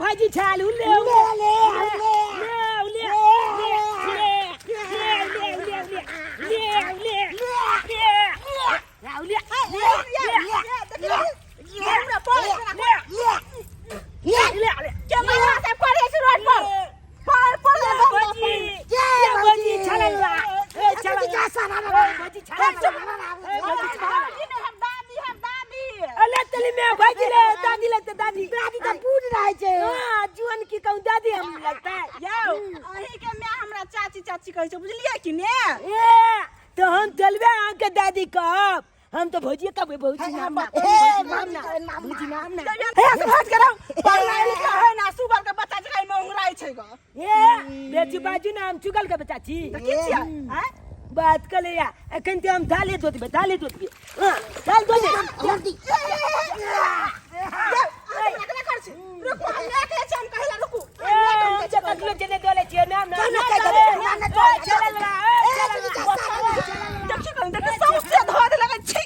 भाजी छाल उले ले ले ले ले ले ले ले ले ले ले ले हमरा पड़े ले के महिला सब करे छै रोड पर पर पर भौजी छाल ला ए छाल भौजी ने हम दादी हम दादी अले तली में भाजी रे दादी लगता दादी दादी तऽ बूढ़ रहै छै हां जुअन की कहूं दादी हम लगता है यौ अहीं के माय हमरा चाची चाची कहै छै बुझलियै कि ने ए तो हम चलबे अहाँ के दादी कहब हम तो भौजी कहबे भौजी नाम ना ए, भौजी नाम ना भौजी नाम ना हे से भाज के रहू पढ़नाइ लिखनाइ है ना सुगर के बच्चा जकाँ एहिमे ओंघराइ छै ग ए बेची बाजू ना हम चुगल के बच्चा छी तऽ की छियै आँय बात कर ले या एखन ते हम थाले धो देबै थाले धो देबै हां थाल धो दे यौ, अहाँ हमरा केना करै छी? रुकू, हम नहि कहै छी, हम कहै लए रुकू। ए हम जे ककरो जेने डोले छियै नाम ना ना कहि देबै, हमरा नहि डोले छियै। चलल ला ए चलल ला देखी कहीं, देखी सौंसे धऽ देलक छी।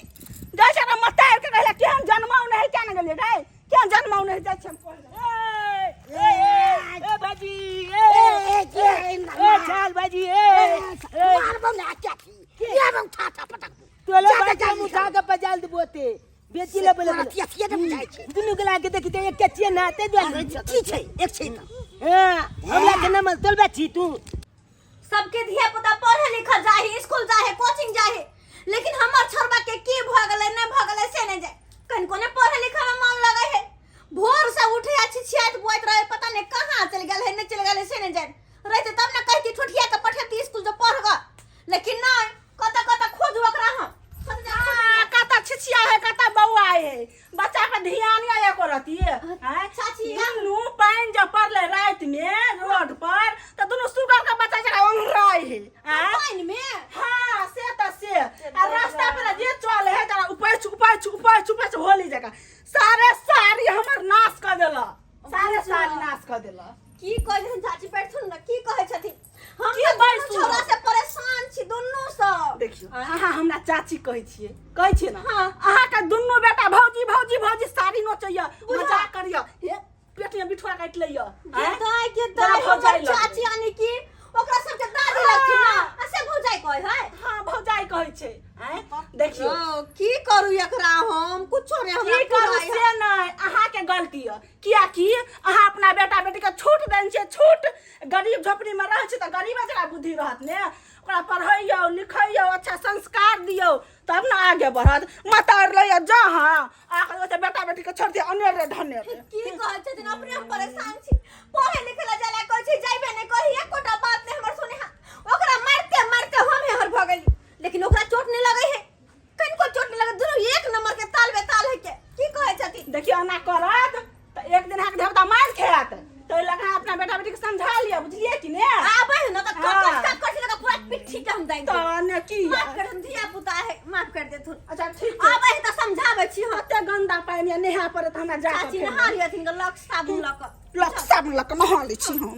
जाइ छै ओकरा मतारि के कहलक, केहन जनमाउ नहि है, किया ने गेलियै गै? केहन जनमाउ नहि है, जाइ छी हम पढ़ै लए। ए ए ए भाजी ए ए, ए, ए चाल भाजी ए ए मारबो ने चाची ये बम छाता पटक तोले जा, जा, भाजी हम जा, उठा के पजाल देबो ते बेची ले बोले तोरा अथिये ने बुझाइ छै दुनू के लागे देखी ते एक छियै ना ते दुआरे की छै एक छै तऽ हां हमरा के नमल तोलबे छी तू सबके धिया पुता पढ़े लिखल जाहे स्कूल जाहे कोचिंग जाहे लेकिन हमर छोरबा के की भ गेलै नहि भ गेलै से नहि जाए कनिको ने पढ़े लिखे में मन लगे है भोर से उठे आ छिछियाइत बुआइत रहे पता नहीं कहाँ चल गेल है नहीं चल गेल है से नहीं जाए रहते तब ने कहती ठोठिया के पठेती स्कूल जो पढ़ ग लेकिन नहीं कत कत खोजू ओकरा हम कत जा आ, कतऽ छिछिया है कतऽ बौआ है बच्चा के ध्यान या एको रती आँय? चाची। दुनू पानि जब पड़लै राति में रोड पर तऽ दुनू सुगर के बच्चा जकाँ ओंघराइ है आँय? पानि में हाँ से तऽ से आ रास्ता पर जे चले है तोरा उपैछ उपैछ उपैछ उपैछ होली जकाँ सारे साड़ी हमर नाश कऽ देलक सारे साड़ी नाश कऽ देलक की कहै छथिन चाची बैठथुन ने की कहै छथिन हम की तऽ दुनू बैसू? छौड़ा से परेशान छी दुनू सँ देखियौ अहाँ हमरा चाची कहै छियै कहै छियै ने हाँ। अहाँके दुनू बेटा भौजी भौजी भौजी साड़ी नोचैया मजा करिया हे पेट में बिठुआ काटि लैया गे दाइ गे जरा दाइ हमर भौजाइ लग। चाची यानी कि ओकरा सबके दादी लगथिन ना आ से भौजाइ कहै है हाँ भौजाइ कहै छै आँय देखियौ ओ, की करू एकरा हम कुछो नहि हमरा की करू फुराइ है। से नहि अहाँके गलती यऽ कियाकि अहाँ अपना बेटा बेटीके छूट देने छियै छूट गरीब झोपड़ीमे रहै छै तऽ गरीबे जकरा बुद्धि रहत ने ओकरा पढ़ैयौ लिखैयौ अच्छा संस्कार दियौ तब ने आगे बढ़त मतार लैया जहाँ आके ओतऽ बेटा बेटीके छोड़ि दियौ अनेरे ढनेरे की कहै छथिन अपने हम परेशान छी पढ़े लिखे ला जाला कहै छै जाइबे नहि करी एकोटा बात नहि हमर सुने हा ओकरा मारते मारते हम हेहर भऽ गेली लेकिन ओकरा चोट नहि लगै है कनिको चोट नहि लगै दुनू एक नंबर के ताल बे ताल है के की कहै छथिन देखियौ एना करत तऽ एक दिन अहाँके धियापुता मारि खायत तऽ ओहि लग अहाँ अपना बेटा बेटीके समझा लिअ बुझलियै कि ने आबै है ना तऽ हाँ। कट कट कट लगा पूरा पिट्ठी के हम दाइ तऽ ने की माफ कर हम धिया पुता है माफ कर देथुन अच्छा ठीक छै आबै है तऽ समझाबै छी हम कते गन्दा पानि यऽ नहा पड़त हमरा जा चाची नहा लियथिन ग लक्स साबुन लऽ कऽ लक साबुन लऽ कऽ नहा लै छी हम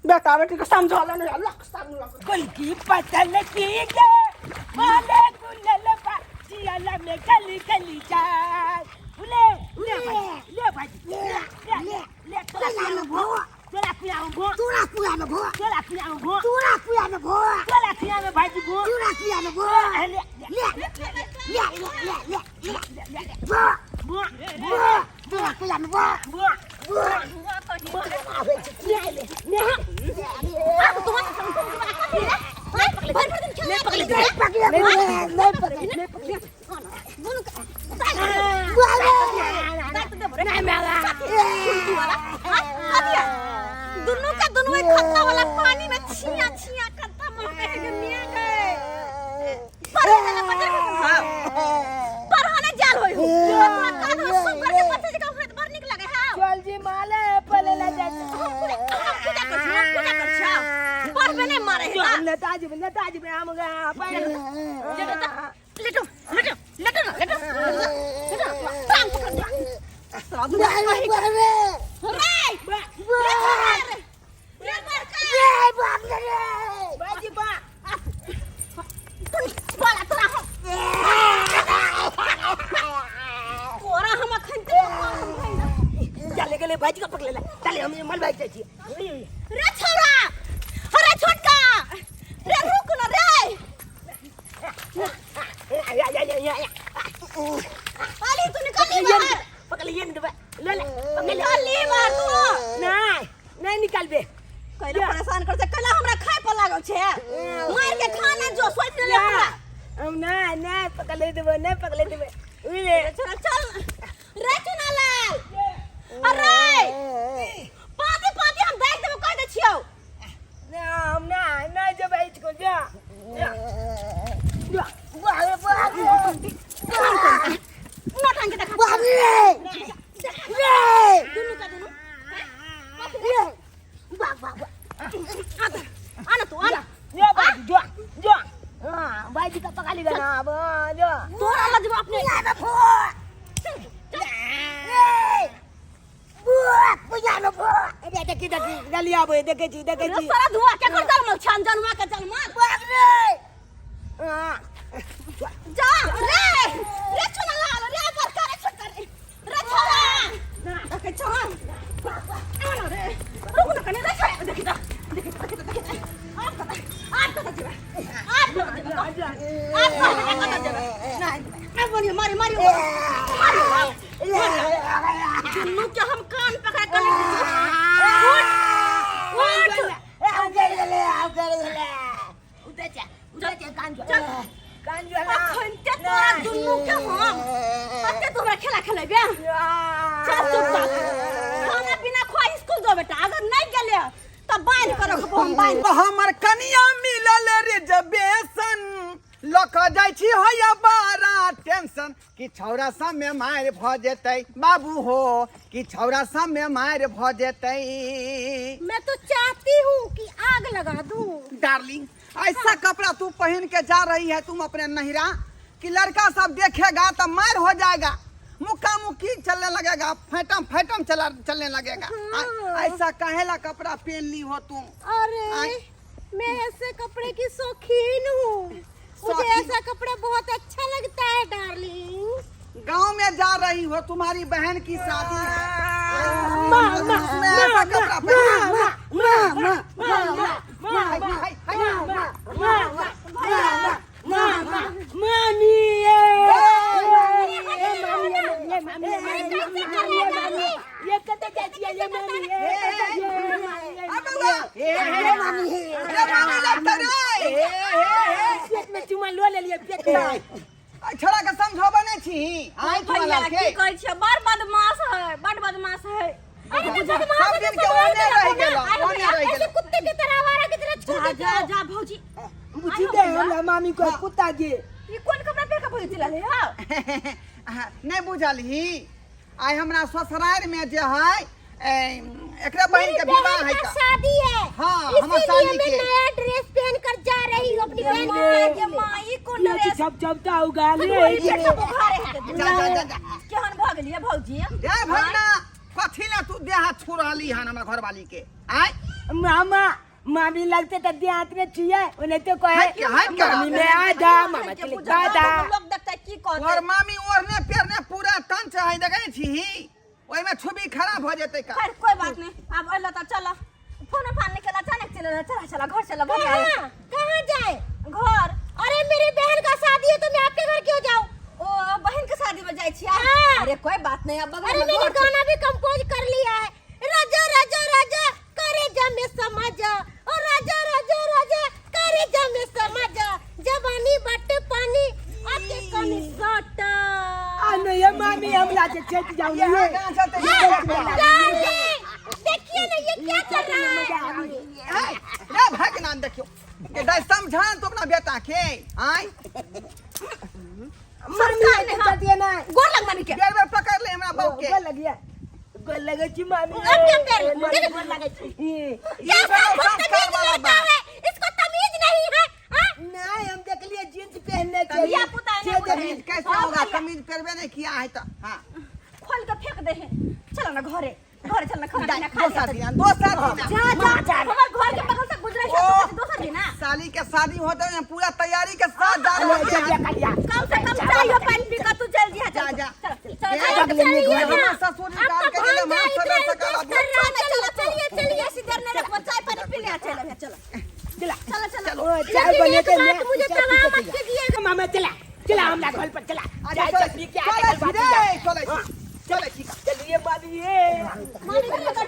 बेटा बेटीके समझल नहि लक साबुन लऽ कऽ कुलकी पतल की गे बोले गुलल बा जियाला में गली गली जाय ले ले भाई ले भाई ले ले ले तोरा तोरा में भो तोरा कुया में भो तोरा कुया में भो तोरा कुया में भो तोरा कुया में भो तोरा कुया में भाई भो तोरा कुया में भो ले ले ले ले ले ले ले भो भो भो तोरा कुया में भो भो भो नहीं पकड़े नहीं पकड़े नहीं पकड़े नहीं मेरा दुनू का दुनू एक खत्ता वाला पानी में छिया छिया करता महके है के मियां गए पर पर होने जाल होई हो पूरा कान में सुन करके पत्ते जका उखड़े बड़ निक लगे है चल जी माले पले ला जा हम पूजा कर छी हम पूजा कर छी पर में नहीं मारे है हम नेताजी नेताजी में हम गए लेटो लेटो लेटो ना लेटो लेटो टांग पकड़ दे नहीं पकड़े रे रे रे बड़का रे बाप रे बाजी बा बोला तोरा हम तोरा हम अखन तक चले गेले बाजी का पकड़ ले चले हम मलबाई जाइ छी। रे छोरा, अरे छोटका रे, रुक न रे। अली तू निकल ली बाहर। पकड़िए ने देबै, ले ले, पकड़ ले। निकल ली बाहर तू। नहीं नहीं निकालबे। कैला परेशान कर छै, कैला हमरा खाय पर लागल छै? मार के खाना जो सोच ले हमरा। हम नहीं नहीं पकड़ देबै, नहीं पकड़ देबै। उले रे छोरा चल रे चुना लाल, अरे पाती पाती हम देख देबो, कह दे छियौ। ना हम ना नहीं जेबै इसको, जा जा जा। वाह वाह। नौटंकी देखा। वाह रे रे। दुनू का दुनू। वाह वाह वाह। आना तू आना। जा बाजी, जा जा। हाँ बाजी का पका लीगा ना अब, हाँ, जा। तोरा लजबा अपने। देखी देखी जल्दी आबो, देखे छी देखे छी। सारा धुआ के कर जलमल छन, जनुआ के जलमल। बाप रे। हाँ। जा रे रे चुना लाल रे, बड़का रे, छोटका रे, रे छोरा देखे छो। आना रे, रुक न कने रे छोरा, देखि त देखि त देखि त देखि त। आप कत, आप कत जेबे, आप कत जेबे, आप कत जेबे? नहीं अब बोलियो, मारी मारी मारी। दुन्नू के हम कान पकड़ के उठ उठ। अखन ते तोरा दुन्नू के हम कते तोरा खेला खेलेबे। चल चुपचाप खाना पीना खुआ, स्कूल जो बेटा। अगर नहीं गेले त बांध के रखबो हम बांध। हमर कनिया मिलल रिजर्वेशन लऽ कऽ जाइ छी, होइया बड़ा टेंशन कि छौड़ा सबमे मारि भऽ जेतै बाबू हो, कि छौड़ा सबमे मारि भऽ जेतै। मैं तो चाहती हूँ कि आग लगा दूँ। डार्लिंग, ऐसा कपड़ा तू पहन के जा रही है तुम अपने नहिरा कि लड़का सब देखेगा तो मार हो जाएगा, मुक्का मुक्की चलने लगेगा, फैटम फैटम चला चलने लगेगा। ऐसा काहेला कपड़ा पहन ली हो तुम? अरे मैं ऐसे कपड़े की शौकीन हूँ, मुझे शौकीन? ऐसा कपड़ा बहुत अच्छा लगता है डार्लिंग। गांव में जा रही हो, तुम्हारी बहन की शादी है, माँ, माँ, उसमें ऐसा कपड़ा पहन। माँ माँ माँ हाय, हाय, हाय। माँ माँ मामी ये ये मामी ये मामी ये मामी ये कते चाची ये मामी ये अबे बउआ, ए, मामी अरे मामी लगता रे। पेट में चुमा लो ले लिए पेट में। आ, छोड़ा के समझोबा नहीं छी आइ भैया तुम्हारा की के कहै छियै, बड़ बदमाश है, बड़ बदमाश है। अरे तो बदमाश सब है दिन तो के संभाल ओने के रह रखो ना। गेलो, अरे ओने भैया, रह ऐसे गेलो। कुत्ते की तरह आवारा की तरह छोड़ जा देते जा हो। जा भौजी। बुझी दे हमरा मामी को कुत्ता के। ई कोन कपड़ा पहिर के भौजी चलल है? नहीं बुझल ही, आइ हमरा ससुरार में जे है एकरा बहन मेरी के विवाह बहन है का का शादी है। हाँ, हमर इसीलिए साली मैं के। नया ड्रेस पहन कर जा रही हूँ अपनी बहन की ये शादी में। माँ, ई कोन ये ड्रेस? छप छपता होगा ले। पेट से बुखार है। जा जा जा जा। केहन भऽ गेलियै भौजी? ए भगना, कथी ला तू देह हाथ छू रहली हन हमरा घरवाली के? आय मामा मामी लगते त देहात में छुए ओने तो कहे हट के, हट के। मामी में आ जा मामा चले दादा। लोग देखते की और कहते? मामी ओढ़ने पेरने पूरा तन चाहे देखे छी, ओहिमे छुबी खराब हो जेतै का। खैर कोई बात नहीं, अब अइला त चल, फोन फान निकला अचानक चले, चला चला घर चला घर आए। कहाँ कहाँ जाए? घर। अरे मेरी बहन का शादी है तो मैं आपके घर क्यों जाऊँ? ओ बहन के शादी में जाय छियै? हाँ। अरे कोई बात नहीं, अब बगल अरे में मैंने घर छै। गाना भी कंपोज कर लिया है। राजा राजा राजा करे जा में समा जा, ओ राजा राजा राजा करे जा में समा जा, जवानी बट पानी आपके कमी सटा। आ नहीं ये मामी हमरा से छेक जाऊ ये ये कहाँ चलते ये? डार्लिंग देखिए ना ये क्या कर रहा है। ए, रे भगना देखियो के दाइ समझा तो अपना बेटा के आय। मामी संस्कार नहीं, हाँ। चलती है ना। गोर लग मामी के। बेर बेर पकड़ ले हमरा बहू के। गोल लगिया, गोल लगे छी मामी। अब क्या पैर मामी, देखो। गोल लगे छी। क्या बड़ा बहुत संस्कार तमीज वाला नहीं बात। होता है इसको, तमीज नहीं है हाँ? नहीं हम देख लिए जींस पहनने चाहिए। धिया पुता से नहीं देख कमीज कैसे होगा? कमीज पहनबे नहीं किया है तो हाँ खोल के फेंक दे है। चलो ना घरे, घरे चल ना, खाना पीना खा दोसर लिया। दिना, दोसर दिना। जा जा, हमर घर के बगल से गुजरे छै ओ। तो दोसर दिना। साली के शादी होते है पूरा तैयारी के साथ जा रहे लिया, हैं। लिया, लिया। कम से कम चाय हो पानी पी के तू चल जिया। जा, जा। चल चल ए, चल। चल, हमर ससुर निकाल आपका के गेलै, भांजा हमर इतना सदस्य रिक्वेस्ट कर रहा है। चाय लेकिन बने एक के बात मुझे तबाह मत कीजिएगा। मामा चला चला हमरा घर पर चला। अच्छा, चाय चलै चाय पी छी, के आके चलै घर छी वापस रे, जा। चलै छी, चलै छी। चलिए बाबी ये। मामी हट के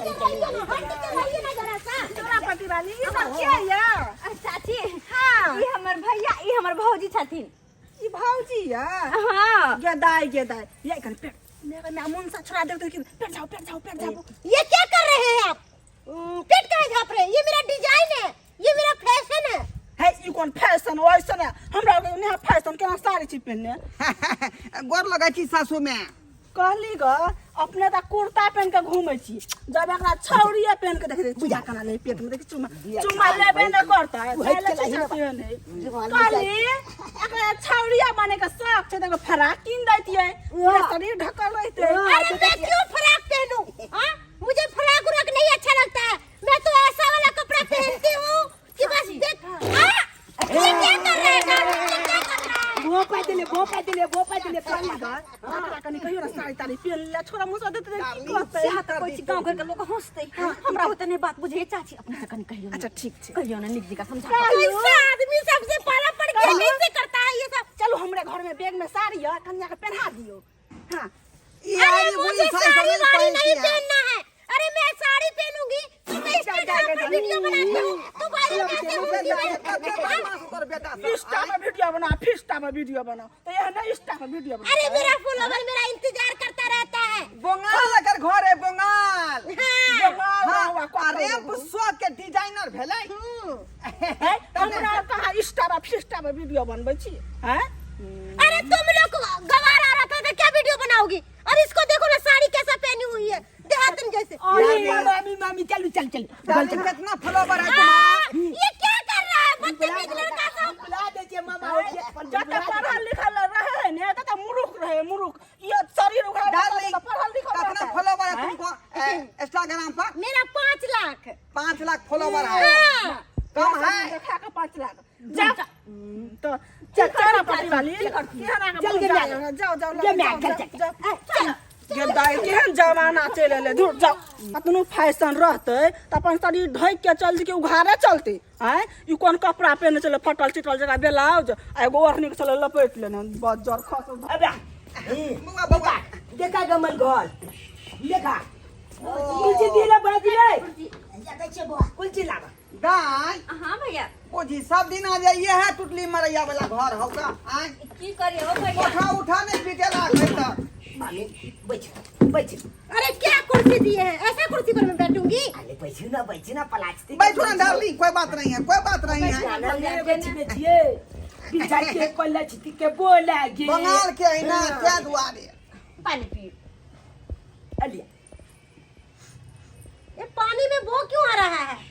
रहिए ना, हट के रहिए ना जरा सा। तोरा पति वाली ई सब के ये? चाची, हाँ। ई हमर भैया, ई हमर भौजी छथिन। ई भौजी ये? हाँ। गे दाई, गे दाई, ये कन पेट मेरा मैं मुन सा छोड़ा दे कि पेट जाओ, पेट जाओ, पेट जाओ। ये क्या कर रहे हैं आप? पेट काहे झाप रहे हैं? ये मेरा डिजाइन है, ये मेरा फैशन है। है ई कोन फैशन ओइसन है? हमरा नेहा फैशन केना साड़ी छी पहिनने। गोर लगै छी सासू में। कहली ग, अपने तऽ कुर्ता पहिन के घूमै छी, जब एकरा छौड़िए पहिन के देख, चुमा केना ले पेट में देख, चुमा चुमा लेबे न करतै। उहे खाइले चलाही छी ना। से नहि। कहली एकरा छौड़िया बने के शौक छै तऽ एगो फराक कीन दैतियै, पूरा शरीर ढकल रहितै। अरे मैं क्यों फ्रॉक पहनूं? हाँ, मुझे फ्रॉक उराक नहीं अच्छा लगता है। मैं तो ऐसा वाला कपड़ा पहनती हूँ कि बस देख। हाँ, ये क्या कर रहा है? ये क्या कर रहा है? भोपा दिले, भोपा दिले, भोपा दिले। कहली ग, एकरा कनी कहियो ने साड़ी ताड़ी पहिन ले, छोरा मुँह से देतै की कहतै? सएह तऽ कहै छी, गाँव घर के लोक हंसतै। हमरा होते नहि बात बुझै चाची, अपने से कनी कहियो ने। अच्छा ठीक छै। कहियो ने नीक जकाँ समझा। कैसा आदमी सबसे पाला पड़ गया, कैसे करता है ये सब? चलू हमरे घर में बैग में साड़ी है, कन्या के पहना दियो। हाँ। ई अरे आरी बुरी मुझे साड़ी साड़ी सब वाड़ी पहिनती नहीं है। पहनना है। अरे मैं साड़ी पहनूंगी तो मैं इंस्टाग्राम पर वीडियो बनाती हूँ तो वायरल कैसे होगी मैं? तोर बेटा सब। इंस्टा में वीडियो बना, फिस्टा में वीडियो बनाओ तो यह ना इंस्टा में वीडियो बना। अरे मेरा फॉलोवर मेरा इंतजार करता रहता है। बंगाल एकर घर है, बंगाल। हाँ। हाँ, हाँ, आ रैंप शो के डिजाइनर भेलै। है, हमरा कहाँ इंस्टा में फिस्टा में वीडियो बनबै छी हैं? अरे तुम लोग गवार आ रहा था तो क्या वीडियो बनाओगी? और इसको देखो ना, साड़ी कैसा पहनी हुई है, देहातन जैसे। अरे मामी मामी चलू चल चल। डार्लिंग, कितना फॉलोवर है तुम्हारा? ये क्या कर रहा है बदतमीज लड़का सब? बुला दे छे मामा हो गया। जते पढ़ल लिखल रहे ने तते मूर्ख रहे, मूर्ख। ये शरीर उघाड़ डार्लिंग, पढ़ल लिखल कितना रहता है। फॉलोवर है तुमको इंस्टाग्राम पर? मेरा 5 लाख। 5 लाख फॉलोवर है? हाँ। कम है? देखा के 5 लाख जा तो चल चल पति वाली केहन आके चल गे जाओ म्यार। जाओ जाओ गे म्यार, चल, चल, चल गे दाई, केहन जमाना चलि एलै, धुर जाओ। कतनो फैशन रहतै तऽ अपन शरीर ढकि के चलतै कि उघारे चलतै? आँय, ई कोन कपड़ा पहिने छलै, फटल चिटल जकाँ ब्लाउज आ एगो ओढ़नी के छलै लपेट लेने, बज्जर खस। अबे बउआ, बउआ। देखा गमन घर देखा, कुलची दिला बाजी रे, कुलची लावा। दाई। हाँ भैया। बुझी सब दिन आ जाइए है, टुटली मरैया वाला घर हो का आय? की करिए हो भैया? उठा उठा नहीं पीटेला अखन तक। मामी बैठ बैठ। अरे क्या कुर्सी दिए हैं, ऐसा कुर्सी पर मैं बैठूंगी? अरे बैठू ना, बैठू ना, प्लास्टिक। बैठो ना डार्लिंग, कोई बात नहीं है, कोई बात नहीं है। बैठ बैठिए बिचार के कोला छिती के बोला गे। बंगाल के है ना, क्या दुआरे। पानी पियो। अलिया। ये पानी में वो क्यों आ रहा है?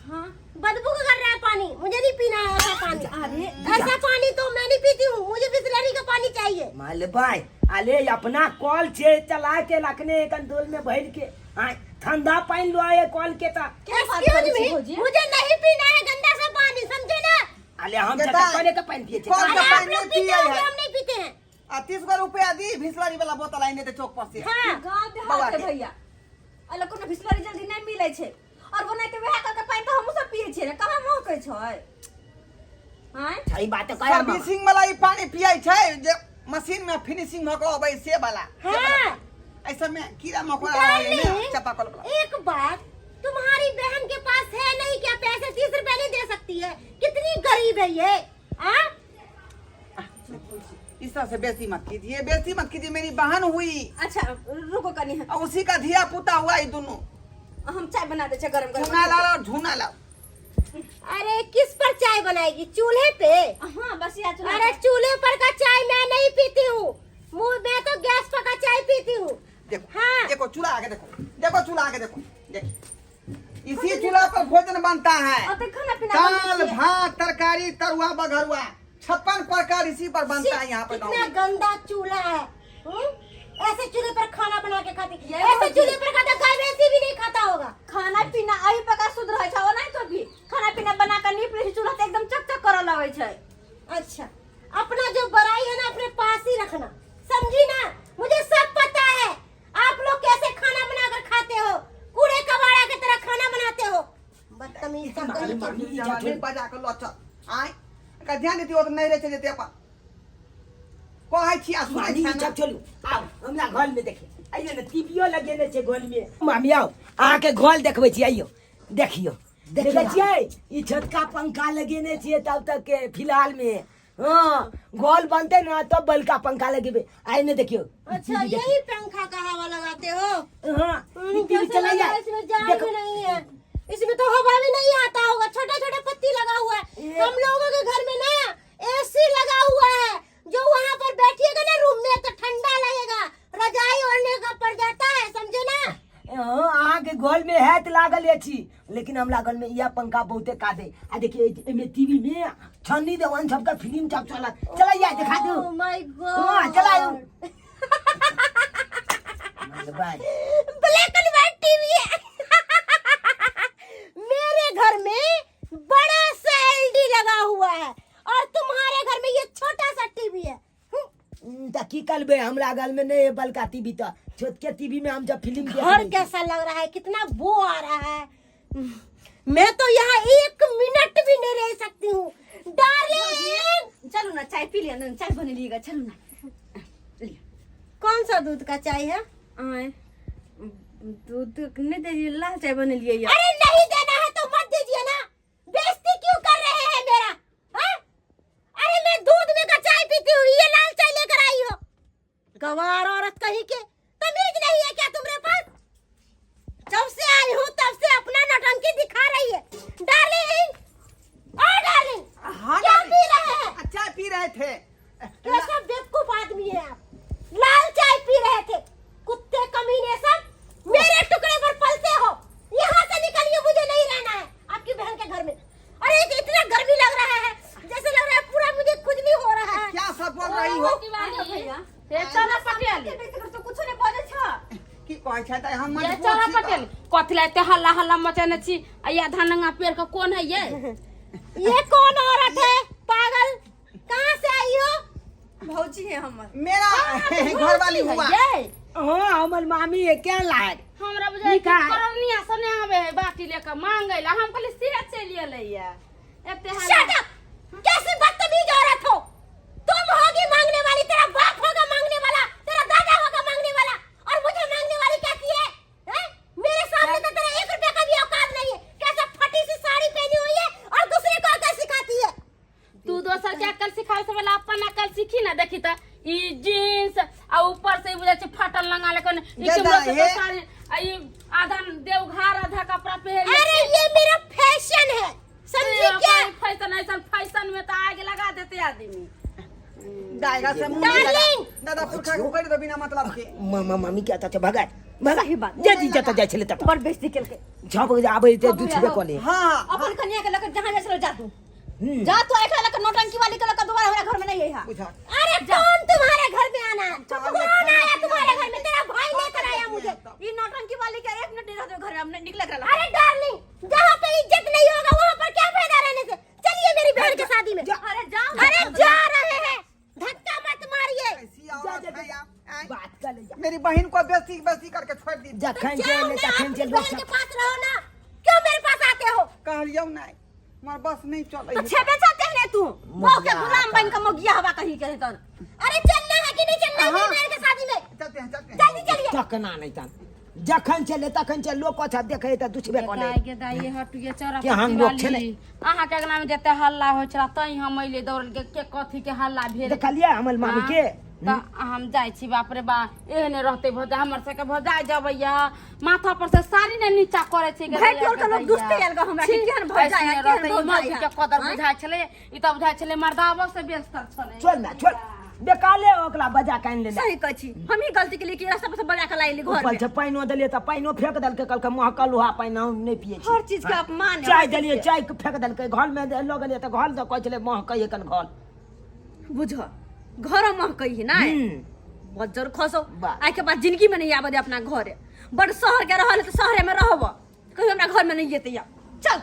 हाँ। बदबू कर रहा है पानी, मुझे नहीं पीना है ऐसा पानी। अरे ऐसा पानी तो मैं नहीं पीती हूँ, मुझे बिस्लरी का पानी चाहिए। माल भाई, अले अपना कॉल छे चला के रखने कंदोल में भर के, हाँ, ठंडा पानी लो आए कॉल के ता। क्या बात Excuse करै छी me, भौजी? मुझे नहीं पीना है गंदा सा पानी, समझे ना? अले हम बेटा, जब कॉले का पानी पिए छे। कॉल अरे का आप पानी लोग नहीं पीते पिए होंगे, है। हम नहीं पीते हैं। आ 30 गो रुपया दी बिस्लरी वाला बोतल आइने ते चौक पर से। हाँ। गाँव देहात बउआ के के। भैया अलग कोनो बिस्लरी जल्दी नहीं मिलै छै, और वो नहीं तऽ वएह करके पानि तऽ हमहूँ सब पियै छियै ने, कहाँ महकै छै? आँय। सही बात है कहे मामा। सर्विसिंग वाला ई पानी पियै छै जे मशीन में फिनिशिंग भऽ के अबै से वाला। हाँ। ऐसा में कीड़ा मकोड़ा रहै ने। डार्लिंग, चापाकल वाला। एक बात, तुम्हारी बहन के पास है नहीं क्या पैसे? 30 रुपए नहीं दे सकती है? कितनी गरीब है ये। हाँ? इस तरह से बेइज्जती मत कीजिए, बेइज्जती मत कीजिए, मेरी बहन हुई। अच्छा रुको कनी। और उसी का धिया पुता हुआ ये दोनों। हम चाय बना दै छियै गरम गरम। झूना लाओ और झूना लाओ। अरे किस पर चाय बनाएगी, चूल्हे पे? हाँ बस या चूल्हा अरे पर। चूल्हे पर का चाय मैं नहीं पीती हूँ, मैं तो गैस पर का चाय पीती हूँ। देखो। हाँ। देखो चूल्हा आगे देखो, देखो चूल्हा आगे देखो, देखो इसी चूल्हा पर भोजन बनता है। और तो खाना पीना बनबै दाल छियै। भात तरकारी तरुआ बघरुआ 56 प्रकार इसी पर बनता है यहाँ पर गाँव कितना में। गंदा चूल्हा है, हम्म? ऐसे चूल्हे पर खाना बना के खाती, ये ऐसे भौजी। चूल्हे पर खाता गाय भैंसी भी नहीं खाता होगा। खाना पीना एहि प्रकार शुद्ध रहै छै, ओनाहि तो भी खाना पीना बना के नीप लै छै चूल्हा तऽ एकदम चकचक करऽ लगै छै। अच्छा अपना जो बड़ाई है ना अपने पास ही रखना, समझी ना? मुझे सब पता है आप लोग कैसे खाना बनाकर खाते हो, कूड़े कबाड़ा की तरह खाना बनाते हो, बदतमीज। कहीं के। मामी, ई जवानी चल। बजा के लचल आय का ध्यान देती ओ त नहीं रहे जेते अपन कहै छी आ सुनै मामी छी ई ना। सब चलू आउ हमरा घर में देखिए आइयो ने टीवीओ लगेने छै घर में मामी आउ अहाँके घर देखबै छी आइयो देखियो देखै छियै ई छोटका पंखा लगेने छियै तब तक के फिलहाल में हाँ गोल बनते ना तब बलका पंखा लगेबे आइ ने देखियो अच्छा यही पंखा का हवा लगाते हो हाँ ई टीवी कैसे चलाइए लगा है? इसमें जान देखो भी नहीं है इसमें तो हवा भी नहीं आता होगा छोटा छोटा पत्ती लगा हुआ है ये- हम लोगों के घर में ना एसी लगा हुआ है जो वहाँ पर बैठिएगा ना रूम में तो ठंडा लगेगा रजाई ओढ़ने का पड़ जाता है समझे ना हाँ अहाँके घर में हैत लागल अछि लेकिन हमरा घर में यह पंखा बहुते कादे आ देखिए एमे टीवी में छन्नी देवान सबका फिल्म सब चलत चलैया देखा दू Oh my God. हाँ चलायू bye black and white TV है मेरे घर में बड़ा सा एलडी लगा हुआ है और तुम्हारे घर में ये छोटा सा टीवी है तऽ की करबै हमरा घर में नहीं है बड़का टीवी तऽ छोटके टीवी में हम जब फिल्म देख घर लै छी। कैसा लग रहा है कितना बो आ रहा है मैं तो यहाँ एक मिनट भी नहीं रह सकती हूँ डार्लिंग चलू ना चाय पी लिया ना चाय बनेलिएगा चलू ना लिया कौन सा दूध का चाय है आय दूध नहीं दे लाल चाय बनेलिए या अरे नहीं देना है तो मत दीजिए ना बेइज्जती क्यों कर रहे हैं मेरा हाँ? अरे मैं दूध में का चाय पीती हूँ ये लाल चाय लेकर आई हो गवार औरत कहीं के तमीज नहीं है क्या तुम्हारे पास जब से आई हूँ तब से अपना नौटंकी दिखा रही है डार्लिंग ओ डार्लिंग हाँ क्या डार्लिंग। पी रहे हैं आ, चाय पी रहे थे कैसा बेवकूफ आदमी है आप लाल चाय पी रहे थे कुत्ते कमीने सब मेरे टुकड़े पर पलते हो यहाँ से निकलिए मुझे नहीं रहना है आपकी बहन के घर में अरे इतना गर्मी लग रहा है जैसे लग रहा है पूरा मुझे खुजली हो रहा है क्या सब बोल रही हो भैया हे चला पटेल तो कुछो नहीं बजै छ की कहै छै तऽ हम ये मजबूर चला छी तऽ। पटेल कथी ला एते हल्ला हल्ला मचेने छी आ ये आधा नंगा पेड़ के कोन है ये ये कौन औरत है पागल कहाँ से आई हो भौजी है हमर मेरा घर वाली हुआ ये हाँ हमर मामी है क्या लाग हमरा बुझाइ निकाल। करनिया से नहि आवे है बाटी लेके मांगे ला हम कहली सिरा चलि एलै ये एते हल्ला शट अप कैसी बदतमीज औरत हो तुम होगी मांगने वाली तेरा बाप होगा मांगने वाला तेरा दादा होगा मांगने वाला और मुझे मांगने वाली कैसी है, हैं? मेरे सामने तो तेरा एक रुपया का भी औकात नहीं है कैसा फटी सी साड़ी पहनी हुई है और दूसरे को अकल सिखाती है तू दोसर के अकल सिखावे से पहले अपन अकल सीखी ना देखी त ई जीन्स आ ऊपर से ई बुझाइ छै फाटल लंगा लेकिन ई दादा, केमरो से हे- तो साड़ी आ ई आधा देवघार आधा कपड़ा पहन अरे ये मेरा फैशन है समझी क्या फैशन ऐसा फैशन में तो आग लगा देते आदमी दाएगा से मुंह नहीं लगा डार्लिंग! दादा पुरखा के कर दो बिना मतलब के मामा मामी क्या था भगा भगा सही बात। जे जी जत जाइ छलै तत बड़ बेइज्जती केलकै 6 बजे आबै ते दुछबे कले हाँ अपन कन्या के लकर जहाँ जाइ छलो जा तू जा तू एकरा लकर नौटंकी वाली के लकर दोबारा हमरा घर में नहीं अइहा बुझा अरे कौन तुम्हारे घर में आना है कौन आया तुम्हारे घर में तेरा भाई लेकर आया मुझे ई नौटंकी वाली के एक मिनट नहीं रहते घर में हम नहीं निकले एकरा लकर अरे डार्लिंग जहाँ पे इज्जत नहीं होगा वहाँ पर क्या फायदा रहने से चलिए मेरी बहन की शादी में अरे जाओ ना। अरे जा रहे हैं धक्का मत मारिए ऐसी औरत है आप, आएं? बात कर ले जा मेरी बहन को बेसी बेसी करके छोड़ दी जखन जाओ चल ना तखन अपनी चल बहन के पास रहो ना क्यों मेरे पास आते हो कहलियौ नहीं हमार बस नहीं चलै तो छेबे चाहते ने तू बहू के गुलाम बन के मोगिया हवा कहीं के तन अरे चलना है कि नहीं चलना है मेरी हाँ। बहन के शादी में चलते हैं चलते हैं जल्दी चलिए तकना नहीं तन जखन चले तखन चल लोग कथा देखे त दुछबे कले दाई गे दाई हटुए चौरा के हम लोग छलै। अहाँ के अंगना में जते हल्ला होइ छला तै हम अइले दौड़ल के के कथी के हल्ला भेल देखलियै हमर मामी के तऽ हम जाइ छी बाप रे बा एहने रहते भौजा हमर सबके भौजा जबैया माथा पर से साड़ी ने नीचा करे छै गे भरि दैया टोल के गे लोग दैया। दुसते आयल गे हमरा कि छी, केहन भौजाइ ऐसने है, केहन रहतै, ई भौजाइ मौगी है। के कदर बुझाइ छलै ई तऽ बुझाइ छलै मर्दाबो से व्यस्त छलै चल ना चल बेकाले ओकरा बजा के आनि लेले सही कहै छी हम ही गलती केलिए कि रास्ता पर से बजा के लाइली घर ऊपर में से पानिओ देलियै तऽ पानिओ फेंक देलकै कहलकै महकल लोहा पानि हम नहि पियै छी हर चीज के अपमान है, चाय हर चीज देलियै के। चाय के फेंक देलकै घर में लऽ गेलियै तऽ घर दऽ कहै छलै महकै एखन घर बुझ घर महकै है ना हम्म। बज्जर खसो वाह। आइ के बाद जिंदगी में नहीं आबे दे अपना घर बड़ शहर के रहल है तो शहरे में रहब कहियो हमरा घर में नहीं एते या चल